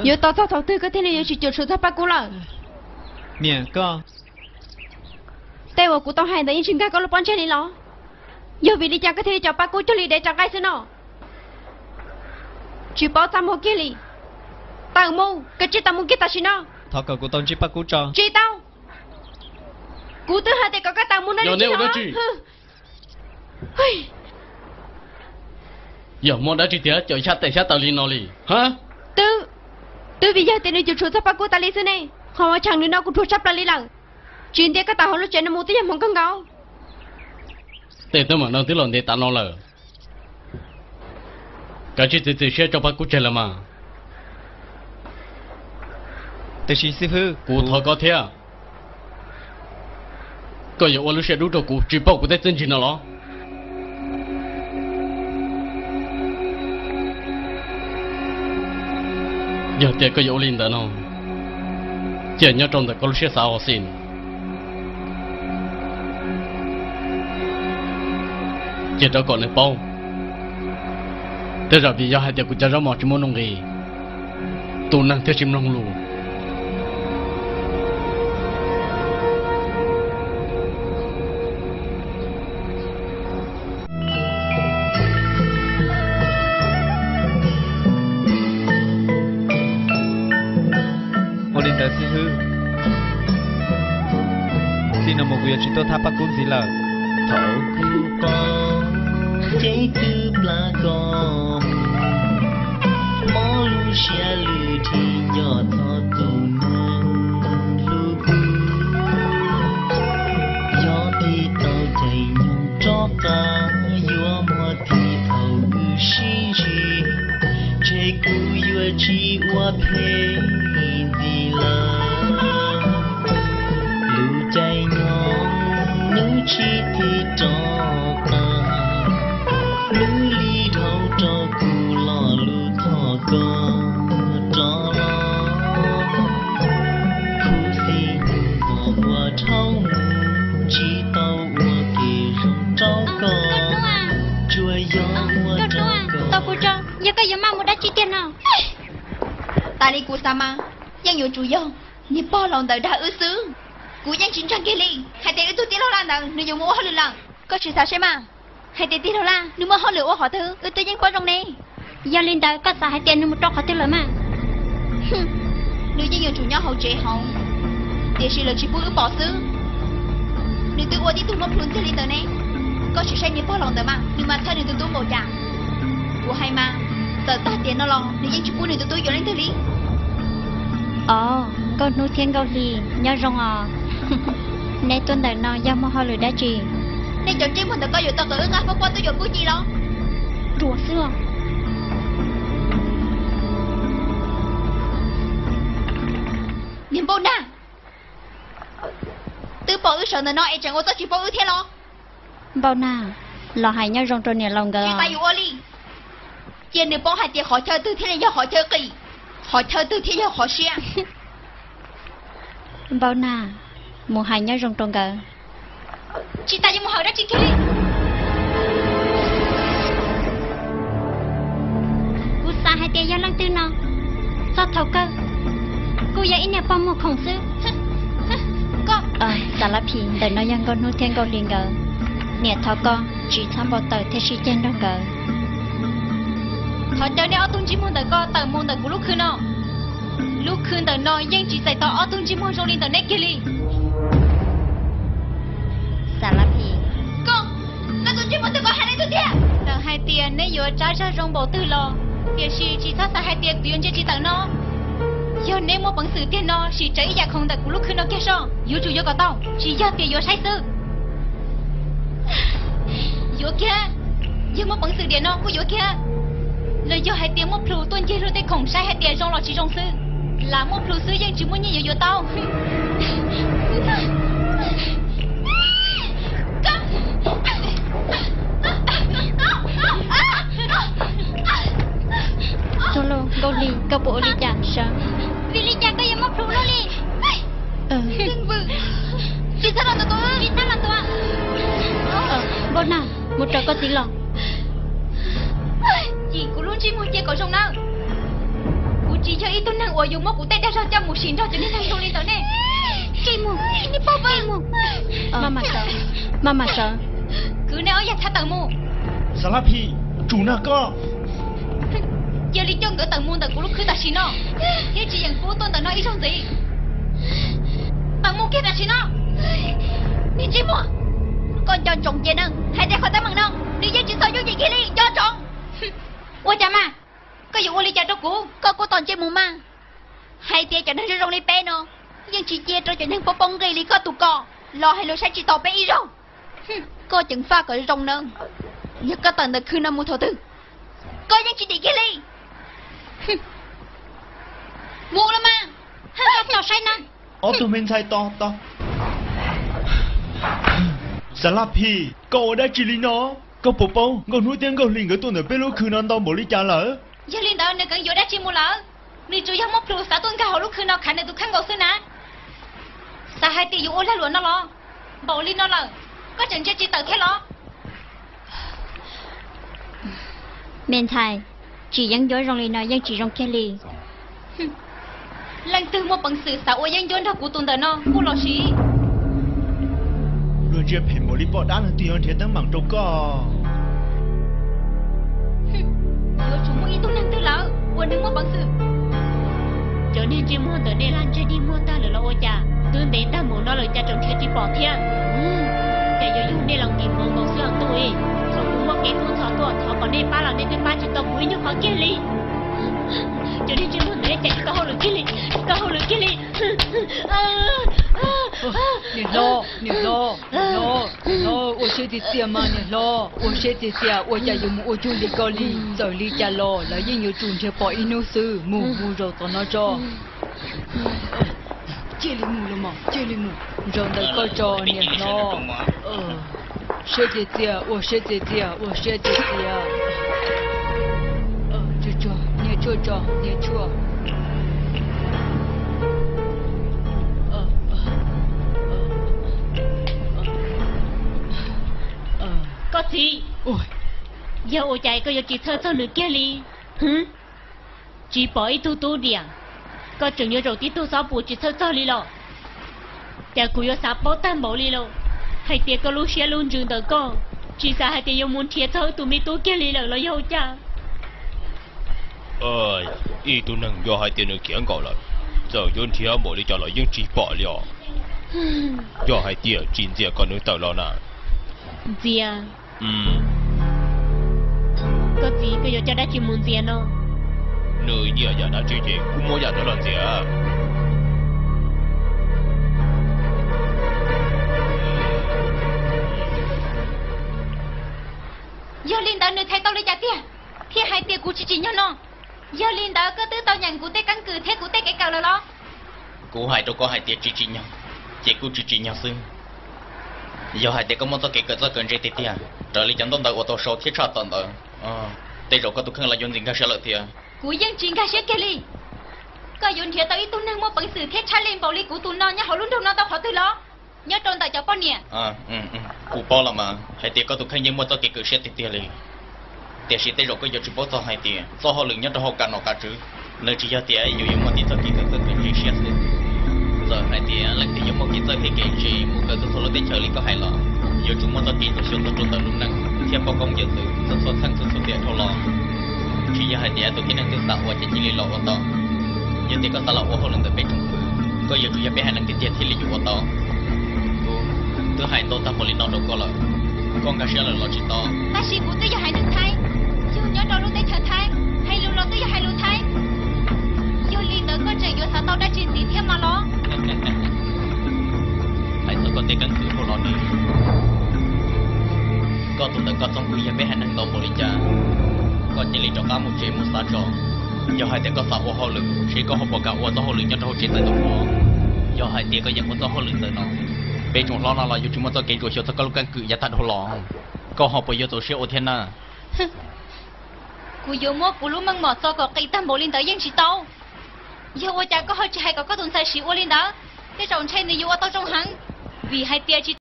Yuav tos txog thaum twg koj thiaj li yuav tsis cuam tshuam txog Paj Kub lawm? Niam, koj, tej uas kuv tau hais ntawd yeej tsis nkag koj lub pob ntseg li los? Yog vim li cas koj thiaj li coj Paj Kub cog li dev rau nqaij xwb no? Tsis paub txaj muag kiag li. Tawm mus, koj cia li tawm mus kiag tam sim no. Thov kom kuv tau ntsib Paj Kub tso. Tsis tau. Kuv twb hais tias kom koj tawm mus no. Yog nej ua dab tsi? Yog muaj dab tsi thiab cov xyab tes xyab taw li no li? Twb, twb vim yog tias nws cuam tshuam txog Paj Kub tas li xwb ne. Qhov uas cheem nws no kuv dhuav tshaj plaws li lawm. Tsis ntiab koj tawm hauv lub tsev no mus twb yog hmoov kawg nkaus. Tej teeb meem no twb los ntev tas no lawm. Kav tsij txiav txim siab tso Paj Kub tseg lawm mas. Tiam sis xib hwb, kuv thov koj thiab, koj yuav ua lub siab dub rau kuv tsis pauj kuv tej txiaj ntsig no los? Yog tias koj yuav ua li ntawd no, cia nyob rau ntawm koj lub siab xav os xij. Cia rov kom nws paub. Tej zaum vim yog hais tias kuv cov zaub mos tsis muaj nuj nqis, tus neeg thiaj tsis mloog lus. Ua li ntawd xib hwb, txij no mus kuv yuav tsis tuaj thab Paj Kub ntxiv lawm. Thaum kuv pom cev twb plam koj mus, mob lub siab lwj dhim nco txog tus neeg hlub kuv. Yog tig tau caij nyoog rov qab, yuav muaj tig thaum wb sib ntsib, ntshe kuv yuav tsis ua phem ntxiv lawm. Lub caij nyoog hnub tsis tig rov qab, hnub li dhau rau kuv lo lus thov koj rov los. Khuv xim hnub no ua dhau mus, tsis tau ua kev zoo rau koj, tsuas yog ua rau koj. Tau kuv tso, yog koj yuav maj mus dab tsi tiag no? Tas li kuv xav mas, yeej yuav tsum yog niag pog laus ntawd dag wb xwb. Kuv yeej tsis ntseeg kiag li hais tias wb tug tij laug Laj ntawd nws yuav mus ua hauj lwm lawm. Koj sim xav seb mas, hais tias tij laug Laj nws muaj hauj lwm ua qhov twg wb twb yeej paub zoo ne. Yog li ntawd koj xav hais tias nws mus rau qhov twg lawm mas? Nws yeej yuav tsum nyob hauv tsev hauv, tiam sis lawv tsis pub wb pom xwb. Nws twb ua tib tug muaj plhus ntiag li ntawd ne. Koj sim saib niag pog laus ntawd mas, nws mas txhawj nws tus tub npaum cas. Kuv hais mas, txawm tag tiam no los nws yeej tsis pub nws tus tub yuav leej twg li. Os, Nkauj Hnub thiab Nkauj Hli, nyob zoo os. Neb tuaj ntawm no yog muaj hauj lwm dab tsi? Nej cov ntsej muag ntawm ko yuav tau kom wb nqa fab pob tuaj yuam Kub Ci los? Ruam xwb os. Niag Npauj Nag, twb pom wb sawv ntawm no es tseem ua txuj tsis paub wb thiab los? Npauj Nag, los hais nyob zoo rau niam laus nkawd. Tsis tas yuav ua li. Cia nws paub hais tias qhov chaw twg thiaj li yog qhov chaw qis, qhov chaw twg thiaj yog qhov siab. Npauj Nag, mus hais nyob zoo rau nkawd. Tsis tas yuav mus hais dab tsi kiag li. Kuv xav hais tias yog leej twg no, txog thaum kawg kuj yog ib niag pog muag khoom xwb. Xav Lab Phis, ntawm no yog Nkauj Hnub thiab Nkauj Hli nkawd. Niam thov koj tsis txhob npau taws thiab sib ceg nrog nkawd. Thov caw nej ob tug ntsej muag ntawm ko tawm mus ntawm kuv lub khw no. Lub khw ntawm no yeej tsis txais tau ob tug ntsej muag zoo li ntawm neb kiag li. Xav Lab Phis, koj, koj tus ntsej muag twg ko hais leej twg tiag? Txawm hais tias neb yuav tsab zag zoo npaum twg los, tiam sis tsis txhob xav hais tias kuv yuav ntsia tsis tawm no. Yog neb muaj peev xwm tiag no sim tsawv ib yam khoom ntawm kuv lub khw no kiag soj, yuav tsum yuav kom tau, tsis yog tias yuav saib xwb. Yuav kiag, yog muaj peev xwm diam no kuj yuav kiag. Los yog hais tias muaj plhus tuaj ncig luag tej khoom saib hais tias zoo los tsis zoo xwb. Lam muaj plhus xwb yeej tsis muaj nyiaj yuav yuav tau. Txog lauj, Nkauj Hli, koj puas ua li cas sawv? Vim li cas koj yuav muaj plhus luaj li? Tsis txhob los tua, tsis txhob los tua. Npauj Nag, mus raws koj txiv los. Cim kuv lub ntsej muag cia kom zoo nawb. Kuv Tsis yog ib tug neeg uas yuav muab kuv tej dag zog coj mus sim nrog cov niag neeg zoo li ntawd ne. Maj mam sawv, maj mam sawv. Kwv nej ob yam txhab tawm mus. Xav lab phim, tsum nag koj. Cia li coj nkawd tawm mus ntawm kuv lub khw tam sim no, thiab tsis yeem pub tuaj ntawm no ib zaug ntxiv. Tawm mus kiag tam sim no. Niag ntsej muag, koj nco ntsoov ces neeg hais tias qhov teeb meem no nws yeej tsis txog yooj yim kiag li, nco ntsoov. Ua cas mas? Koj yuav ua li cas rau kuv? Koj kuj tos ntsej muag mas. Hais tias cov neeg zoo zoo li peb no yeej tsis cia rau cov neeg poob poob nqi li koj tus ko los hais lus saib tsis taus peb ib zaug. Koj ceev faj kom zoo nawb, yog koj tawm ntawm khw no mus thaum twg, koj yeej tsis dim kiag li. Mus los mas, tos saib na. Ob tug me ntxhais tos tos. Xav lab phim, koj ua dab tsi li no? Koj puas paub Nkauj Hnub thiab Nkauj Hli nkawd tuaj ntawm peb lub khw no ntau npaum li cas lawm? Yog li ntawd nws kheev yuav dab tsi mus lawm? Nws tsuas yog muaj plhus xav tuaj nkag hauv lub khw no khav nws tus kheej nkaus xwb na. Xav hais tias yuav ua lag luam no los? Npaum li no lawm, koj tseem ntsia tsis tawm thiab los? Me ntxhais, tsis yeeb ncuab zoo li no yeej tsis zoo kiag li. Leej twg muaj peev xwm xav ua yeeb ncuab nrog kuv tus ntawm no kuj los sis. Luag ntsia phem npaum li poj dab leej twg yuav nrhiav teeb meem rau koj? Yuav tsum muaj ib tug neeg twg lawm uas nws muaj peev xwm. Cov niag ntsej muag ntawm nej lag ntseg dig muag tag lawm los ua cas? Twb ntev tag npaum no lawm cas tseem nrhiav tsis pom thiab? Cas yuav yog nej los nkim mov nkaus xwb os ntuj. Thaum kuv muaj kev kub ntxhov tuaj thov kom nej pab los nej twb pab tsis tau kuv ib nyuag qhov kiag li. Cov niag ntsej muag ntawd cas tsis tau hauj lwm kiag li, tsis tau hauj lwm kiag li. Niam hlob, niam hlob, niam hlob, niam hlob, ua siab tiag tiag mas niam hlob, ua siab tiag tiag, ua cas yuav mus ua cuag li ko li. Txawm li cas los lawv yeej yuav tsum nrhiav pom ib hnub xwb. Mus, mus zaum tom no tso. Cia li mus los mas, cia li mus. Zaum ntawm koj tso niam hlob. Siab tiag tiag, ua siab tiag tiag, ua siab tiag tiag. Tsuag tsuag, niag tshuaj tso, niag tshuaj. Koj txiv, yog ua cas koj yuav tsis txhawj txog nws kiag li? Tsis pom ib tug tub diam, koj tseem yuav zaum tib tug xob pus tsis txhawj txog li los? Cas kuv yuav xav paub tag npaum li lauj, hais tias koj lub siab lub ntsws ntawm koj tsis xav hais tias yuav mus nrhiav txog wb tus me tub kiag li lawm los yog ua cas? Ib tug neeg yog hais tias nws khiav nkaum lawm, txawm yuav nrhiav npaum li cas los yeej tsis pom li os. Yog hais tias tsis ntxias kom nws tawm los na. Ntxias? Koj txiv, koj yuav coj dab tsi mus ntxias no? Nws nyiam yam dab tsi ces kuv muab yam ntawd los ntxias. Yog li ntawd nws thaiv tau li cas tiag thiaj hais tias kuv tsis tsim nyog no? Yog li ntawd koj twb tau nyeem kuv tej keeb kwm thiab kuv tej kev kawm lawm los? Kuv hais rau koj hais tias tsis tsim nyog, ces kuj tsis tsim nyog xwb. Yog hais tias koj muaj txoj kev kawm txawj kawm ntse tiag tiag raws li cov ntaub ntawv uas tau sau thiab tshaj tawm ntawd, tej zaum koj tus kheej los yuav ntxim nkag siab lawm thiab. Kuv yeej tsis nkag siab kiag li. Koj yuav nrhiav tau ib tug neeg muaj peev xwm thiab tshaj lij npaum li kuv tus no nyob hauv lub nroog no tau qhov twg los? Nyob rau ntawm cov poj niam. Kuv paub los mas, hais tias koj tus kheej yeej muaj txoj kev kawm siab tiag tiag li. Tiam sis tej zaum koj yuav tsis paub txog hais tias txoj hauj lwm nyob rau hauv kav nom kav tswv, nws tsis yog tias yus yuav muaj tib txoj kev kawm txawj kawm ntse siab xwb. Txawm hais tias leej twg yuav muaj kev txawj thiab kev ntse mus kawm txog txhua lub teb chaws li koj hais los, yuav tsum muaj txoj kev ntsuam xyuas txog rau ntawm lub neej thiab paub koob yawm txwv txhua txhua txheej txhua txhua tiam dhau los. Tsis yog hais tias tus tib neeg twg xav ua ces cia li los ua tau. Yog tias koj xav los ua hauj lwm ntawm peb tsoom fwv, koj yuav tsum yog peb haiv neeg tiag tiag thiaj li yuav ua tau. Kuv twb hais tau tag npaum li no rau koj lawm, koj nkag siab lawm los tsis tau? Tab sis kuv twb yog haiv neeg Thaib, yug nyob rau lub teb chaws Thaib, hais lus los twb yog hais lus Thaib. Yog li ntawd koj tseem yuav xav tau dab tsi ntxiv thiab mas los? Hais txog koj tej keeb kwm dhau los ni, koj tus ntawm koj txooj kwm yog peb haiv neeg ntau npaum li cas, koj cia li rov qab mus tsev mus xav tso. Yog hais tias koj xav ua hauj lwm, seb koj ho puas kam ua txoj hauj lwm nyob rau hauv tsev tais ntawm kuv? Yog hais tias koj yeem ua txoj hauj lwm ntawm no, peb tsoom hlob no los yuav tsis muaj txoj kev ntsuam xyuas txog koj lub keeb kwm yav tag dhau los. Koj ho puas yuav txaus siab ua thiab na? Kuv yuav muab kuv lub meej mom txo kom qis tag npaum li ntawd yeej tsis tau. Yog ua cas koj ho tsis hais kom koj tus ntxhais Siv ua li ntawd? Tej zaum ntshe nws yuav ua tau zoo heev, vim hais tias tsis